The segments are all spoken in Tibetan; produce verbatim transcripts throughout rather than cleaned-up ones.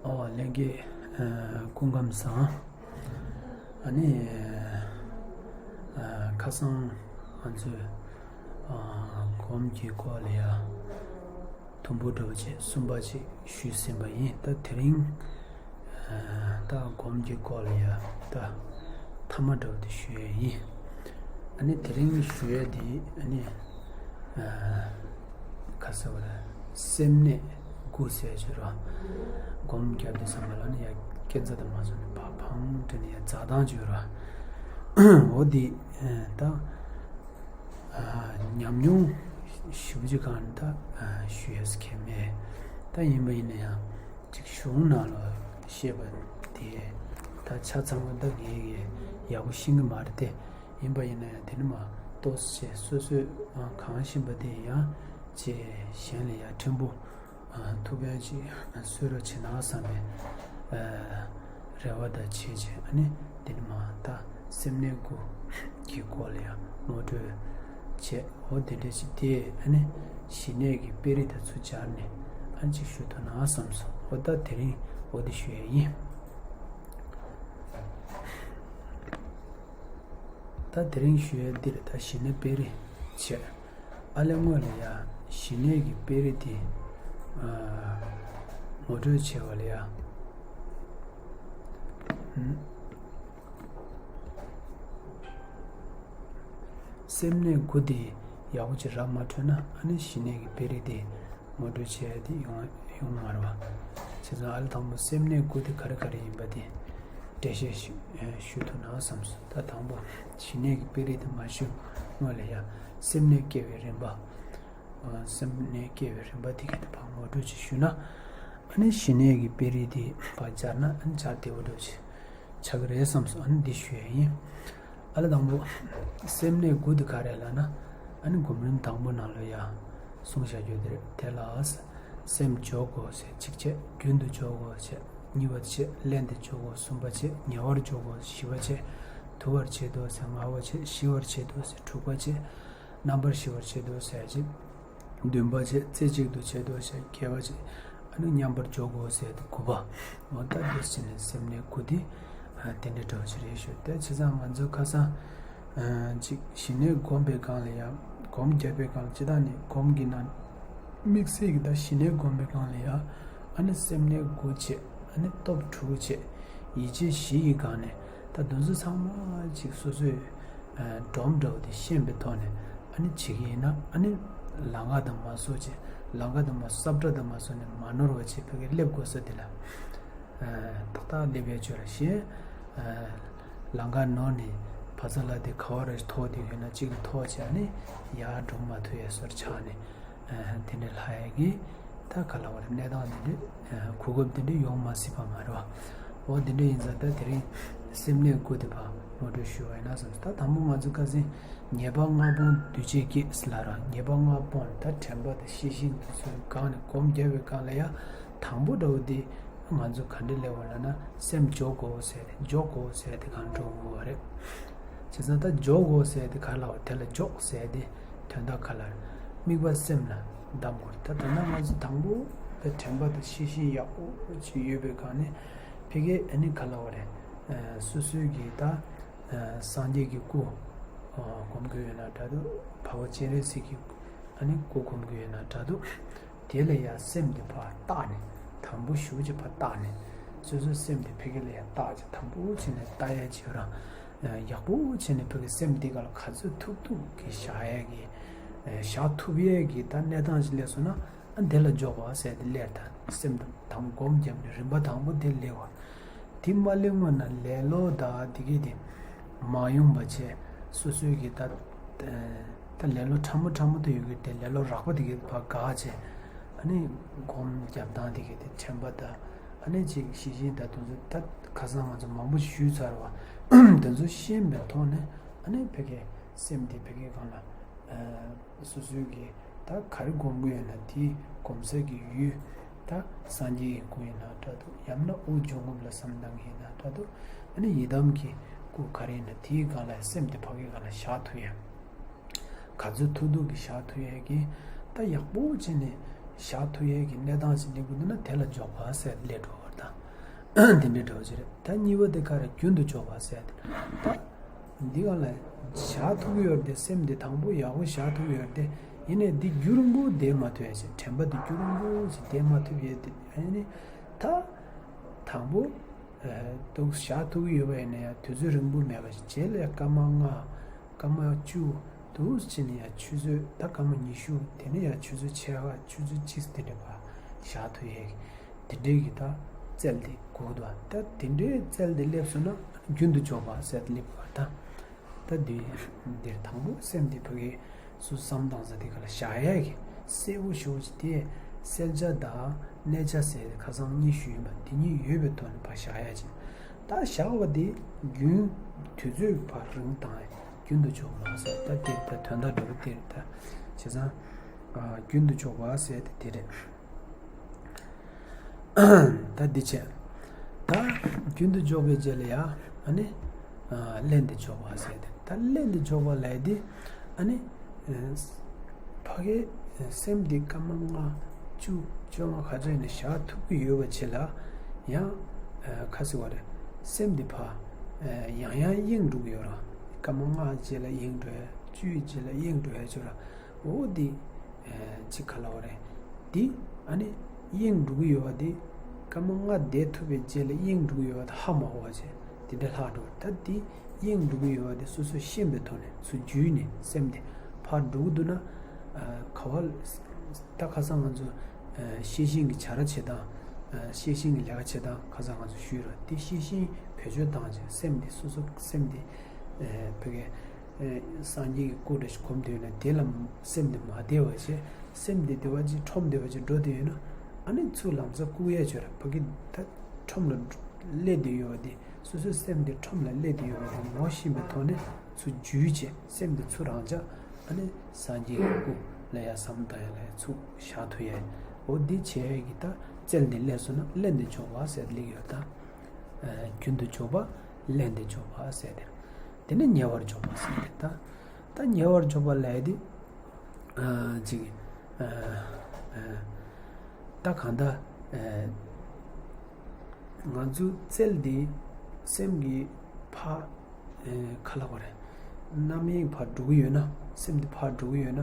ཨོ་ལྷན་རྒྱས། ཨ། སྐུ་ཁམས་བཟང་། ཨ་ནི། ཨ། ཁ་སང་ང་ཚོས། ཨ། སྒོམ་གྱི་སྐོར་ལ་ཡ། དུམ་བུ་འདྲ་བོ་ཅིག་གསུམ་པ་ཅིག་ཞུས་ཟིན་པ་ཡིན། ད་དེ་རིང་། ཨ། ད་སྒོམ་གྱི་སྐོར་ལ་ཡ། ད་ཐ་མ་འདྲ་བོ་དེ་ཞུ་ཡས་ཡིན། ཨ་ནི་དེ་རིང་ཞུ་ཡས་དེ། ཨ་ནི། ཨ། ག་ཟེར་བ་རེད། སེམས་གནས་དགུ་ཟེར་ཅིག་རོ། སྒོམ་བརྒྱབ་དུས་ཙམ་པ་ལ་ནི་ཡ་སྐས་འཛེག་དང་མ་སོང་ནས་ཕར་འཕང་དེ་ནི་ཡ་འཛེག་སྟངས་ཅིག་རོ། འོ་འདི། ཨ། ད། ཨ། ཉམས་མྱོང་ཞེ་པོ་ཅིག་གང་ད། ཨ། ཞུ་ཡས་ཁེལ་མེད། ད་ཡིན་པ་ཡིན་ན་ཡང་ཅིག་གཞུང་ནང་ལ་བཤད་པ་དེ་ད་ཆ་ཚང་བ་ད་ངས་ཡག་པོ་ཤེས་ཀྱི་མ་རེད་དེ། ཡིན་པ་ཡིན་ན་ཡང་དེ་ནི་མ་ཏོག་ཙམ་སོ་སོས་གང་ཤེས་པ་དེ་ཡང་ཅིག་གཞན་ལ་ཡང་ཕྲན་བུ། ཨ། ཐུགས་ཕན་ཅིག་གསོས་རོགས་བྱེད་ན་བསམ་པའི། ཨ། རེ་བ་དང་བྱས་བྱས། ཨ་ནི་དེ་ནི་མ་ད་སེམས་གནས་དགུ་གི་སྐོར་ལ་ཡང་ངོ་སྤྲོད་བྱས། འོ་དེ་འདྲ་ཅིག་དེ། ཨ་ནི་ཞི་གནས་ཀྱི་དཔེ་རིས་དེ་ཚོ་སྦྱར་ནས། ཨ་ནི་ཅིག་ཞུ་ཐུབ་ན་བསམ་སོང་། འོ་ད་དེ་རིང་འོ་དེ་ཞུ་ཡས་ཡིན། ད་དེ་རིང་ཞུ་ཡས་འདིར་ད་ཞི་གནས་དཔེ་རིས་བྱས། ཨ་ལས་སྔོན་ལ་ཡ་ཞི་གནས་ཀྱི་དཔེ་རིས་དེ། ཨ། ངོ་སྤྲོད་བྱས་པ་ལ་ཡ། ཨ། སེམས་གནས་དགུ་དེ་ཡག་པོ་ཅིག་ར་མ་འཕྲོད་ན། ཨ་ནི་ཞི་གནས་ཀྱི་དཔེ་རིས་དེ་ངོ་སྤྲོད་བྱས་ཏེ་ཡོང་ཡོང་མ་རེད་པ། བྱས་ཙང་ཨ་ལས་དང་པོ་སེམས་གནས་དགུ་དེ་ག་རེ་ག་རེ་ཡིན་པ་དེ་འགྲེལ་བཤད་ཞུ་ཞུ་ཐུབ་ན་བསམ་སོང་། ད་དང་པོ་ཞི་གནས་ཀྱི་དཔེ་རིས་དེ་མ་ཞུ་སྔོན་ལ་ཡ་སེམས་གནས་སྐྱེ་བའི་རིམ་པ། ཨ། སེམས་གནས་སྐྱེ་བའི་རིམ་པ་དེ་ག་དེ་ཕར་ངོ་སྤྲོད་ཅིག་ཞུས་ན། ཨ་ནི་ཞི་གནས་ཀྱི་དཔེ་རིས་དེ་ཕར་སྦྱར་ན། ཨ་ནི་སྦྱར་བདེ་པོ་འདྲ་ཅིག་ཆགས་ཀྱི་རེད་བསམ་སོང་། ཨ་ནི་འདི་ཞུ་ཡས་ཡིན། ཨ་ལས་དང་པོ་སེམས་གནས་དགུ་དེ་ག་རེ་ལབ་ན། ཨ་ནི་སྒོམ་རིམ་དང་པོ་ནང་ལ་ཡ་གསུངས་བཞག་རྒྱུ་དེ་རེད། དེ་ལ་སེམས་འཇོག་དགོས་ཟེར་གཅིག་བྱས། རྒྱུན་དུ་འཇོག་དགོས་ཟེར་གཉིས་པ་བྱས། ལྷན་དུ་འཇོག་དགོས་གསུམ་པ་བྱས། ཉེ་བར་འཇོག་དགོས་བཞི་པ་བྱས། དུལ་བར་བྱེད་དོ་ཟེར་ལྔ་པ་བྱས། ཞི་བར་བྱེད་དོ་ཟེར་དྲུག་པ་བྱས། རྣམ་པར་ཞི་བར་བྱེད་དོ་ཟེར་བྱས་བདུན་པ་བྱས། རྩེ་གཅིག་ཏུ་བྱེད་དོ་ཟེར་བརྒྱད་པ་བྱས། ཨ་ནི་མཉམ་པར་འཇོག་དགོས་ཟེར་དེ་དགུ་པ། འོ་ད་འདི་བྱས་ནས་སེམས་གནས་དགུ་དེ། ཨ། དེ་འདྲ་འདྲ་བོ་ཞིག་རེད་ཞུ། དེ་བྱས་ཙང་ང་ཚོ་ཁ་སང་། ཨ། ཅིག་ཞི་གནས་སྒོམ་པའི་སྒང་ལ་ཡ། སྒོམ་བརྒྱབ་པའི་སྒང་ལ་སྤྱིར་བཏང་ནས་སྒོམ་གྱི་ནང་དམིགས་བསལ་གྱི་ད་ཞི་གནས་སྒོམ་པའི་སྒང་ལ་ཡ། ཨ་ནི་སེམས་གནས་དགུ་བྱས། ཨ་ནི་སྟོབས་དྲུག་བྱས། ཡིད་བྱེད་བཞི་ཡི་སྒང་ནས་ད་དེ་ཚོ་ཚང་མ་ཅིག་སོ་སོའི། ཨ། སྒྲོམ་འདྲ་བོ་དེ་ཤེས་པའི་ཐོག་ནས། ཨ་ནི་བྱེད་ཀྱི་ཡིན་ན། ཨ་ནི་ལམ་ཁ་དང་མ་སོགས་བྱས། ལམ་ཁ་དང་མ་སོགས་སྲབ་འདྲ་དང་མ་སོགས་ནས་མ་ནོར་བ་བྱས། ཕ་གི་སླེབས་དགོས་ས་དེ་ལ། ཨ། ཏག་ཏག་སླེབས་ཡས་ཅིག་རེད་ཤག་ཨ། ལམ་ཁ་ནོར་ནས་ཕ་ཚ་ལ་དེ་ག་བ་རེ་ཐོགས་དེ་ཡོད་ན་གཅིག་ལ་ཐོགས་བྱས། ཨ་ནི་ཡར་འགྲོ་མ་ཐུབ་ཡས་བཟོ་འདྲ་ཆགས་ནས། ཨ། དེ་འདྲ་ལྷག་ཡས་ཀྱི་ད་ག་ལབ་དགོས་རེད། གནས་སྟངས་དེ་འདྲ། ཨ། གོ་སྐབས་དེ་འདྲ་ཡོང་མ་སྲིད་པ་མ་རེད་པ། འོ་དེ་འདྲ་ཡིན་ཙང་ད་དེ་རིང་སེམས་གནས་དགུ་དེ་ཕར་ངོ་སྤྲོད་ཞུ་བ་ཡིན་ན་བསམ་སོང་། ད་དང་པོ་ང་ཚོ་ཁ་སང་ཉེས་པ་ལྔ་སྤོང་འདུས་བྱས་སྐྱེས་ལབ་ར། ཉེས་པ་ལྔ་སྤོང་། ད་དྲན་པ་དང་ཤེས་བཞིན་དེ་ཚོའི་སྒང་ནས་སྒོམ་བརྒྱབ་པའི་སྒང་ལ་ཡ། དང་པོ་འདྲ་བོ་དེ་ང་ཚོ་ག་འདྲ་སླེབས་པ་ལབ་ན། སེམས་འཇོག་དགོས་ཟེར་ཏེ། འཇོག་དགོས་ཟེར་ཏེ་གང་འགྲོ་དགོས་པ་རེད། བྱས་ཙང་ད་འཇོག་དགོས་ཟེར་ཏེ་ག་ལབ་པ། དེ་ལ་འཇོག་ཟེར་ཏེ་དོན་དག་ག་ལ་རེད། དམིགས་པ་སེམས་ལ་བསྡམ་དགོས་རེད། ད་དོན་དག་ང་ཚོ་དང་པོ་ད་དྲན་པ་དང་ཤེས་བཞིན་ཡག་པོ་ཅིག་ཡོད་པའི་སྒང་ནས་ཕ་གི་ཨ་ནི་ག་ལབ་པ་རེད། ཨ། སོ་སོའི་གི་ད། ཨ། སངས་རྒྱས་ཀྱི་སྐུ། ཨ། སྒོམ་གྱི་ཡོད་ན་འདྲ་འདུག་འཕགས་པ་སྤྱན་རས་གཟིགས་ཀྱི། ཨ་ནི་སྐུ་སྒོམ་གྱི་ཡོད་ན་འདྲ་འདུག་དེ་ལ་ཡ་སེམས་དེ་ཕར་བཏགས་ནས། དང་པོ་ཞུ་ཅིག་ཕར་བཏགས་ནས། སོ་སོའི་སེམས་དེ་ཕ་གི་ལ་ཡ་བཏགས་ཅིག་དང་པོ་བྱས་ནས་བལྟ་ཡ་ཅིག་རང་། ཨ། ཡག་པོ་བྱས་ནས་ཕ་གི་སེམས་དེ་ག་ལ་ག་ཚོད་ཐུབ་ཐུབ་ཀྱི་བཞག་ཡ་གི། ཨ། བཞག་ཐུབ་ཡ་གི་ད་གནས་སྟངས་ཅིག་སླེབས་སོང་ན། ཨ། དེ་ལ་འཇོག་པ་ཟེར་ཏེ་སླེབས། ད་སེམས་དང་སྒོམ་བརྒྱབ་ནས་རིམ་པ་དང་པོ་དེ་སླེབས་པ། དེ་མ་སླེབས་སྔོན་ན་ལེ་ལོ་དང་དེ་གི་དེ་མ་ཡོང་བ་བྱས། སོ་སོའི་གི་ད། ད་ལེ་ལོ་ཕྲ་མོ་ཕྲ་མོ་དེ་ཡོད་གི། དེ་ལེ་ལོ་རགས་པ་དེ་གི་ཕར་བཀག་བྱས། ཨ་ནི་སྒོམ་བརྒྱབ་སྟངས་དེ་གི་དེ་དྲན་པ་དང་། ཨ་ནི་ཅིག་ཤེས་བཞིན་ད་དེ་ཚོ་ད་ཁ་སང་ང་ཚོ་མང་པོ་ཞུས་ཚར་བ། དེ་ཚོ་ཤེས་པའི་ཐོག་ནས། ཨ་ནི་ཕ་གི་སེམས་དེ་ཕ་གི་སྒང་ལ། ཨ། སོ་སོའི་གི་ད་ག་རེ་སྒོམ་གྱི་ཡོད་ན་དེའི་སྒོམ་ས་གི་ཡུལ། ད་སངས་རྒྱས་ཀྱི་སྐུ་ཡིན་ན་འདྲ་འདུག་ཡང་ན་དབུགས་འབྱུང་རྔུབ་ལ་བསམ་གཏང་གི་ཡིན་ན་འདྲ་འདུག་ཨ་ནི་ཡི་དམ་གྱི་སྐུ་ག་རེ་ཡིན་ན་དེའི་སྒང་ལ་སེམས་དེ་ཕ་གི་སྒང་ལ་བཞག་ཐུབ་ཡ། ག་ཚོད་ཐུབ་ཐུབ་ཀྱི་བཞག་ཐུབ་ཡ་གི། ད་ཡག་པོ་བྱས་ནས་ བཞག་ཐུབ་ཡས་ཀྱི་གནས་སྟངས་ཤིག་སླེབས་ཀྱི་འདུག་ན་དེ་ལ་འཇོག་པ་ཟེར་སླེབས་འགྲོ་བ་དང་། དེ་འདྲའི་འདྲ་བོ་ཅིག་རེད། ད་གཉིས་པ་དེ་ག་རེ་རྒྱུན་དུ་འཇོག་པ་ཟེར་དེ། ད་འདི་ག་ལ་བཞག་ཐུབ་ཀྱི་ཡོད་རེད་དེ། སེམས་དེ་དང་པོ་ཡག་པོ་བཞག་ཐུབ་ཀྱི་ཡོད་རེད་དེ། ཡིན་ནའི་འདི་རྒྱུན་རིང་པོ་བསྡད་མ་ཐུབ་ཡས་ཅིག་དྲན་པ་འདི་རྒྱུན་རིང་པོ་ཞིག་བསྡད་མ་ཐུབ་ཡས་དེ། ཨ་ནི་ད་དང་པོ་ཨ་འདུག་བཞག་ཐུབ་ཀྱི་ཡོད་པ་ཡིན་ན་ཡང་དུས་ཚོད་རིང་པོ་མེད་པ་ཞིག་རྗེས་ལ་ཡང་སྐར་མ་ལྔ། སྐར་མ་བཅུ། འདུག་སེ་བྱས་ནས་ཡང་ཆུ་ཚོད། ད་སྐར་མ་ཉི་ཤུ། དེ་ནས་ཡང་ཆུ་ཚོད་ཕྱེད་ཀ། ཆུ་ཚོད་གཅིག་དེ་འདྲ་བར་བཞག་ཐུབ་ཡས་དེ་འདྲའི་གི་ད་རྩལ་དེ་དགོས་འདུག་ད་དེ་འདྲའི་རྩལ་དེ་སླེབས་སོང་ན་རྒྱུན་དུ་འཇོག་པ་ཟེར་དེ་སླེབས་པ་ད། ད་འདི་འདིར་དང་པོ་སེམས་དེ་ཕ་གི་སུ་བསམ་བཏང་ས་དེ་ག་ལ་བཞག་ཡས་ཀྱི་གསལ་པོ་ཞེ་པོ་ཅིག་དེ། གསལ་ཆ་དང་གནས་ཆ་ཟེར་ཁ་སང་གཉིས་ཞུས་ཡིན་པ་དེ་གཉིས་ཡོད་པའི་ཐོག་ནས་ཕར་བཞག་ཡས་ཅིག་ད་བཞག་པ་དེ་རྒྱུན་དུས་ཚོད་ཕར་རིང་བཏང་ཡས། རྒྱུན་དུ་འཇོག་པ་ཟེར་ད་དེ་ད་དོན་དག་འདྲ་པོ་དེ་རེད་ད། བྱས་ཙང་། ཨ། རྒྱུན་དུ་འཇོག་པ་ཟེར་དེ་དེ་རེད། ད་འདི་བྱས། ད་རྒྱུན་དུ་འཇོག་པའི་རྗེས་ལ་ཡ། ཨ་ནི། ཨ། ལྷན་དུ་འཇོག་པ་ཟེར་དེ། ད་ལྷན་དུ་འཇོག་པ་ལབ་ཡས་དེ། ཨ་ནི། ཨ། ཕ་གའི་སེམས་འདི་སྐར་མ་ལྔ། བཅུ། བཅོ་ལྔ་ག་ཚོད་ཡིན་ན་བཞག་ཐུབ་ཀྱི་ཡོད་པ་བྱས་ལ། ཡང་། ཨ། ག་ཟེར་བ་རེད། སེམས་འདི་ཕར། ཨ། ཡང་ཡང་གཡེང་འགྲོ་གི་ཡོད་ར། སྐར་མ་ལྔ་རྗེས་ལ་གཡེང་འགྲོ་ཡ། བཅུའི་རྗེས་ལ་གཡེང་འགྲོ་ཡ་ཅིག་ར། འོ་འདི། ཨ། ཅིག་ག་ལབ་དགོས་རེད། འདི། ཨ་ནི། གཡེང་འགྲོ་གི་ཡོད་པ་འདི། སྐར་མ་ལྔ་བསྡད་ཐུབ་པའི་རྗེས་ལ་གཡེང་འགྲོ་གི་ཡོད་པ་དེ་ཧ་མ་གོ་བ་བྱས། དེ་འདྲ་ལྷག་འགྲོ། ད་འདི། གཡེང་འགྲོ་གི་ཡོད་པ་དེ་སོ་སོས་ཤེས་པའི་ཐོག་ནས་ཚུར་འཇུས་ནས་སེམས་དེ་ཕར་འགྲོ་གི་འདུག་ན། ཨ། ག་བ། ད་ཁ་སང་ང་ཚོ། ཨ། ཤེས་བཞིན་གྱི་བྱ་ར་བྱེད་སྟངས། ཨ། ཤེས་བཞིན་གྱི་ལས་ཀ་བྱེད་སྟངས་ཁ་སང་ང་ཚོ་ཞུས་ར། དེ་ཤེས་བཞིན་བེད་སྤྱོད་བཏང་བྱས་སེམས་དེ་སོ་སོ་སེམས་དེ། ཨ། ཕ་གི། ཨ། སངས་རྒྱས་ཀྱི་སྐུ་འདྲ་ཞིག་གོམས་བསྡད་ན་དེ་ལ་སེམས་དེ་མ་བདེ་བ་བྱས། སེམས་དེ་བདེ་བ་ཅིག་ཁྲོམ་བདེ་བ་ཅིག་འགྲོ་བསྡད་ཡོད་ན། ཨ་ནི་ཚུར་ལམ་སང་བཀུག་ཡས་བྱོས་ར། ཕ་གི་ད་ཁྲོམ་ལ་སླེབས་བསྡད་ཡོད་པ་དེ། སོ་སོའི་སེམས་དེ་ཁྲོམ་ལ་སླེབས་བསྡད་ཡོད་པ་དེ་ངོ་ཤེས་པའི་ཐོག་ནས་ཚུར་འཇུས་བྱས་སེམས་དེ་ཚུར་རང་འཇགས། ཨ་ནི་སངས་རྒྱས་ཀྱི་སྐུ་ལ་ཡ་བསམ་བཏང་ཡ་ལ་ཡ་ཚུར་བཞག་ཐུབ་ཡས། འོ་འདི་བྱས་ཡས་ཀྱི་ད་རྩལ་འདི་སླེབས་སོང་ན་ལྷན་དུ་འཇོག་པ་ཟེར་སླེབས་ཡོད་ད། ཨ། རྒྱུན་དུ་འཇོག་པ། ལྷན་དུ་འཇོག་པ་ཟེར་དེ། དེ་ནས་ཉེ་བར་འཇོག་པ་ཟེར་དེ་ད། ད་ཉེ་བར་འཇོག་པ་ལབ་ཡས་དེ། ཨ། ཅིག་ཨ། ཨ། ད་གང་ལྟར། ཨ། ང་ཚོའི་རྩལ་འདི་སེམས་ཀྱི་ཕར། ཨ། ག་ལབ་དགོས་རེད། རྣམ་གཡེང་ཕར་འགྲོ་གི་ཡོད་ན། སེམས་འདི་ཕར་འགྲོ་གི་ཡོད་ན།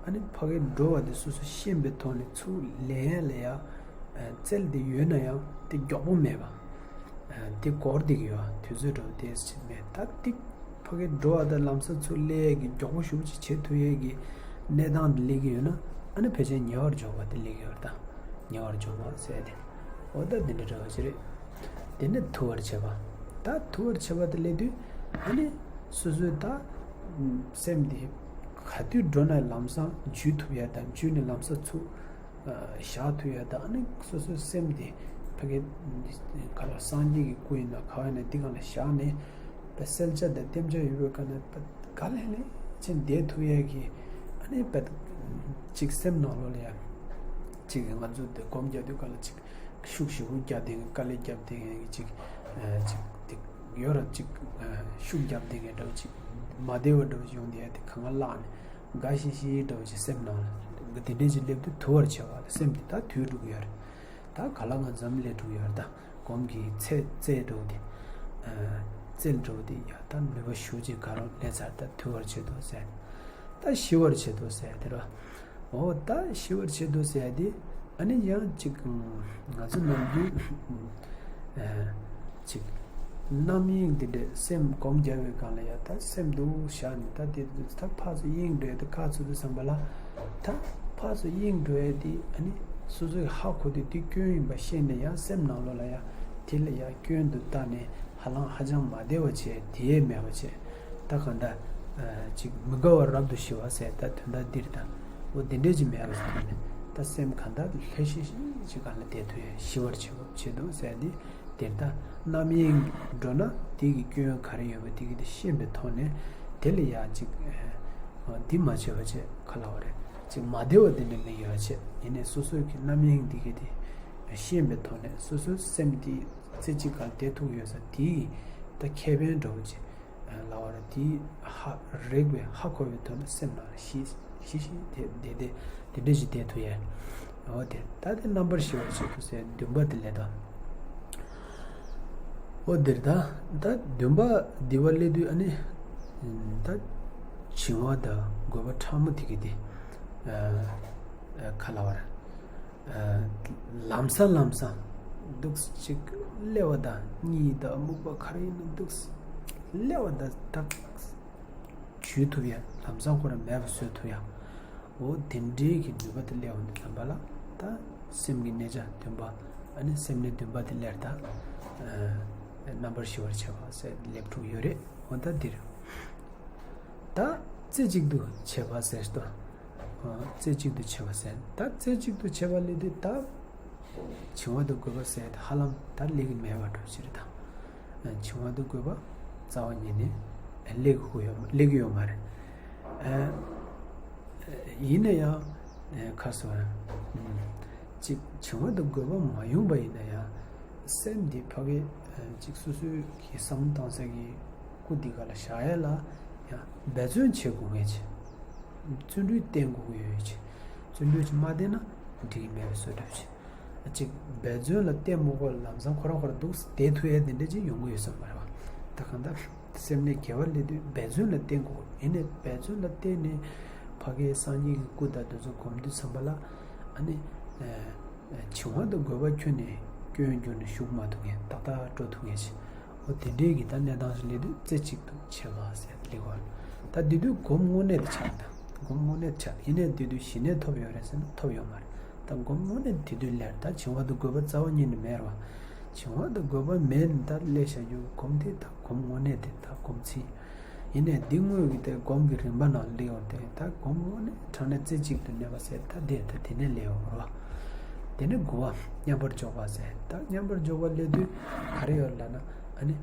ཨ་ནི་ཕ་གིར་འགྲོ་བ་དེ་སོ་སོ་ཤེས་པའི་ཐོག་ནས་ཚུར་ལེན་ཡ་ལ་ཡ། ཨ། རྩལ་འདི་ཡོད་ན་ཡང་དེ་མགྱོགས་པོ་མེད་པ། ཨ། དེ་འགོར་བསྡད་ཀྱི་ཡོད། དུས་ཚོད་འདྲ་བོ་དེ་ཅིག་མེད། ད་དེ་ཕ་གིར་འགྲོ་བ་དང་ལམ་སང་ཚུར་སླེབས་ཡས་ཀྱི་མགྱོགས་པོ་ཞེ་པོ་ཅིག་བྱེད་ཐུབ་ཡས་ཀྱི་གནས་སྟངས་དེ་སླེབས་ཀྱི་ཡོད་ན། ཨ་ནི་ཕལ་ཆེར་ཉེ་བར་འཇོག་པ་དེ་སླེབས་ཀྱི་ཡོད་རེད་ད། ཉེ་བར་འཇོག་པ་ཟེར་ཏེ། འོ་ད་འདི་འདྲ་འདྲ་བ་ཞིག་རེད། དེ་ནས་དུལ་བར་བྱེད་པ། ད་དུལ་བར་བྱེད་པ་དེ་སླེབས་དུས། ཨ་ནི་སོ་སོས་ད་སེམས་དེ་ག་དུས་འགྲོ་ན་ལམ་སང་འཇུས་ཐུབ་ཡ་དང་། འཇུས་ནས་ལམ་སང་ཚུར་བཞག་ཐུབ་ཡ་དང་། ཨ་ནི་སོ་སོའི་སེམས་དེ་ཕ་གི་ག་ལ་སངས་རྒྱས་ཀྱི་སྐུ་ཡིན་ན་ག་བ་ཡིན་ན་འདི་སྒང་ལ་བཞག་ནས། ད་གསལ་ཆ་དང་བརྟན་ཆ་ཡོད་པའི་སྒང་ནས་ད་ག་ལེ་ལེ་ཅིག་བསྡད་ཐུབ་ཡས་ཀྱི། ཨ་ནི་ད་ཅིག་སེམས་ནང་ལོགས་ལ་ཡ་ཅིག་ང་ཚོ་དེ་སྒོམ་རྒྱག་དུས་སྒང་ལ་ཅིག་ཤུགས་ཞེ་པོ་རྒྱག་བསྡད་མཁན། དཀའ་ལས་རྒྱབ་བསྡད་མཁན་གྱི་ཅིག་ཨ། ཅིག་དེ་ཡོད་ར། ཅིག་ཨ། ཤུགས་རྒྱབ་བསྡད་མཁན་འདྲ་བོ་ཅིག་མ་བདེ་བ་འདྲ་བོ་ཅིག་ཡོང་བསྡད་ཡ་དེ་གང་ག་བརླག་ནས་དགའ་ཤིག་ཤིག་འདྲ་བོ་ཅིག་སེམས་ནང་ལ་དེ་འདྲས་ཅིག་སླེབས་དུས་དུལ་བར་བྱེད་པ་ལ། སེམས་དེ་ད་དུལ་འགྲོ་གི་ཡོད་རེད། ད་ག་ལ་ང་འཛམ་སླེབས་འགྲོ་གི་ཡོད་རེད་ད། སྒོམ་གྱི་ཚད་རྩལ་འགྲོ་དེ། ཨ། རྩལ་འགྲོ་དེ་ཡ་ད་ནུས་པ་ཞུ་ཅིག་ག་རང་སླེབས་ཚར། ད་དུལ་བར་བྱེད་དོ་ཟེར། ད་ཞི་བར་བྱེད་དོ་ཟེར་དེ་ར། འོ་ད་ཞི་བར་བྱེད་དོ་ཟེར་དེ། ཨ་ནི་ཡང་ཅིག་ང་ཚོ་ནམ་རྒྱུན། ཨ། ཅིག་རྣམ་གཡེང་དེ་འདྲས་སེམས་སྒོམ་རྒྱག་པའི་སྒང་ལ་ཡ་ད་སེམས་འདུག་བཞག་ནས། ད་དེ་ད་ཕར་ཚུར་གཡེང་འགྲོ་ཡ་དེ་ཁག་ཚུགས་དུས་ཙམ་པ་ལ། ད་ཕར་ཚུར་གཡེང་འགྲོ་ཡ་དེ་ཨ་ནི་སོ་སོས་ཧ་གོ་དུས་དེ་སྐྱོན་ཡིན་པ་ཤེས་ནས་ཡང་སེམས་ནང་ལོགས་ལ་ཡ་དེ་ལ་ཡ་སྐྱོན་དུ་བལྟས་ནས་ཧ་ལམ་ཧ་ཅང་མ་བདེ་བ་བྱས། དེ་མེད་པ་བྱས། ད་གང་ལྟར་ཅིག་མི་དགའ་བ་རབ་ཏུ་ཞི་བ་ཟེར། ད་དོན་དག་འདིར་ད་འོ་དེ་འདྲས་ཅིག་མེད་པ་ཟེར་ནས། ད་སེམས་གང་ལྟར་ལྷོད་ཤིག་ཤིག་ཅིག་སྒང་ལ་བསྡད་ཐུབ་ཡ། ཞི་བར་བྱེད་དོ་ཟེར་དེ། དེར་ད་རྣམ་གཡེང་འགྲོ་ན་དེ་གི་སྐྱོན་ག་རེ་ཡོད་པ་དེ་གི་དེ་ཤེས་པའི་ཐོག་ནས་དེ་ལ་ཡ་ཅིག་འདི་མ་བྱས་པ་བྱས་ག་ལབ་དགོས་རེད། ཅིག་མ་བདེ་བ་དེ་འདྲ་མི་ཡོང་བ་བྱས། ཡིན་ནའི་སོ་སོའི་གི་རྣམ་གཡེང་འདི་གི་དེ་ཤེས་པའི་ཐོག་ནས་སོ་སོའི་སེམས་དེ་རྩེ་གཅིག་སྒང་བསྡད་ཐུབ་ཡོད་ས་དེ་ད་ཁེ་ཕན་འདྲ་བོ་ཅིག་ལབ་དགོས་རེད། དེ་ཧ་རེག་པའི་ཧ་གོ་བའི་ཐོག་ནས་སེམས་ནང་ལ་ཤི་ཤི་ཤི་དེ་དེ་དེ་དེ་འདྲ་ཞིག་བསྡད་ཐུབ་ཡས། འོ་དེ་ད་དེ་རྣམ་པར་ཞི་བར་བྱེད་དགོས་ཟེར་བདུན་པ་དེ་ལས་དང་། འོ་དེར་ད་ད་བདུན་པ་འདི་བ་སླེབས་དུས་ཨ་ནི་ད་བྱིང་བ་དང་རྒོད་པ་ཕྲ་མོ་དེ་གི་དེ་ཁ་ལ་བར་ལམ་སང་ལམ་སང་འདུག་གཅིག་སླེབས་པ་དང་གཉིད་དང་སྨུག་པ་ག་རེ་ཡིན་ན་འདུག་སླེབས་པ་དང་ད་འཇུ་ཐུབ་ཡ། ལམ་སང་ཁོ་རང་མེད་པ་བཟོ་ཐུབ་ཡ། འོ་དེ་འདྲའི་གི་ནུས་པ་དེ་སླེབས་འོང་དུས་ཙམ་པ་ལ་ད་སེམས་ཀྱི་གནས་ཆ་བདུན་པ། ཨ་ནི་སེམས་གནས་བདུན་པ་དེ་སླེབས། ད་རྣམ་པར་ཞི་བར་བྱེད་པ་ཟེར་སླེབས་འགྲོ་གི་ཡོད་རེད། འོ་ད་འདིར་ད་རྩེ་གཅིག་ཏུ་བྱེད་པ་ཟེར་ཏོ། རྩེ་གཅིག་ཏུ་བྱེད་པ་ཟེར། ད་རྩེ་གཅིག་ཏུ་བྱེད་པ་སླེབས་དུས་ད་བྱིང་བ་དང་རྒོད་པ་ཟེར་ཧ་ལམ་ད་སླེབས་ཀྱི་མེད་པ་འགྲོ་ཕྱིར་དང་། བྱིང་བ་དང་རྒོད་པ་རྩ་བ་ཉིད་ནས་སླེབས་ཀྱི་ཡོད་སླེབས་ཀྱི་ཡོད་མ་རེད། ཡིན་ན་ཡང་ཁ་སོ་ཅིག་བྱིང་བ་དང་རྒོད་པ་མ་ཡོང་པ་ཡིན་ན་ཡང་སེམས་འདི་ཕ་གི་ཅིག་སོ་སོའི་གི་བསམ་བློ་བཏང་ས་གི་སྐུ་འདི་ག་ལ་བཞག་ཡ་ལ་ཡང་འབད་བརྩོན་བྱེད་དགོས་ངེས་ཆེ། བརྩོན་འགྲུས་བསྟེན་དགོས་ཀྱི་ཡོད་ཆེ། བརྩོན་འགྲུས་ཀྱིས་མ་བསྟེན་ན་འགྲིག་གི་མེད་པའི་བཟོ་འདྲ་ཆེ། ཅིག་འབད་བརྩོན་ལ་བརྟེན་མ་དགོས། ལམ་སང་ཁོ་རང་ཁོ་རང་འདུག་བསྡད་ཐུབ་ཡས་དེ་འདྲ་ཅིག་ཡོང་གི་ཡོད་ས་མ་རེད་བ། ད་གང་ལྟར་སེམས་ནས་དགེ་བ་སླེབས་དུས་འབད་བརྩོན་ལ་བརྟེན་དགོས། ཡིན་ནའི་འབད་བརྩོན་ལ་བརྟེན་ནས་ཕ་གིའི་སངས་རྒྱས་ཀྱི་སྐུ་དང་དེ་ཚོ་སྒོམ་དུས་ཙམ་པ་ལ་ཨ་ནི་བྱིང་བ་དང་རྒོད་པ་ཁྱོན་ནས་སྐྱོན་གྱུར་ནས་ཞུགས་མ་ཐུབ་མཁན་ཏག་ཏག་འགྲོ་ཐུབ་མཁན་ཞིག་འོ་དེ་འདྲའི་གི་ད་གནས་སྟངས་ཤིག་སླེབས་དུས་རྩེ་གཅིག་ཏུ་བྱེད་པ་ཟེར་ལེགས་བ། ད་དེ་དུས་སྒོམ་དངོས་གནས་དེ་ཆགས། ད་སྒོམ་དངོས་གནས་དེ་ཆགས། ཡིན་ནའི་དེ་དུས་ཞི་གནས་ཐོབ་ཡོད་རེད་ཟེར་ན་ཐོབ་ཡོད་མ་རེད། ད་སྒོམ་དངོས་གནས་དེ་དུས་ལེར་ད་བྱིང་བ་དང་རྒོད་པ་རྩ་བ་ཉིད་ནས་མེད་རེད་བ། བྱིང་བ་དང་རྒོད་པ་མེད་ནས་ད་སླེབས་བཞག་རྒྱུ་སྒོམ་དེ་ད་སྒོམ་དངོས་གནས་དེ་ད་སྒོམ་ཚིག་ཡིན་ནའི་འདི་དངོས་ཀྱི་དེ་སྒོམ་གྱི་རིམ་པ་ནང་སླེབས་ཡོང་དེ་ད་སྒོམ་དངོས་གནས་དྲང་གནས་རྩེ་གཅིག་ཏུ་གནས་པ་ཟེར་ད་དེ་ད་དེ་ནས་སླེབས་ཡོང་རེད་བ། དེ་ནས་དགུ་བ་མཉམ་པར་འཇོག་པ་ཟེར། ད་མཉམ་པར་འཇོག་པ་སླེབས་དུས་ག་རེ་ཡོད་ལབ་ན་ཨ་ནི།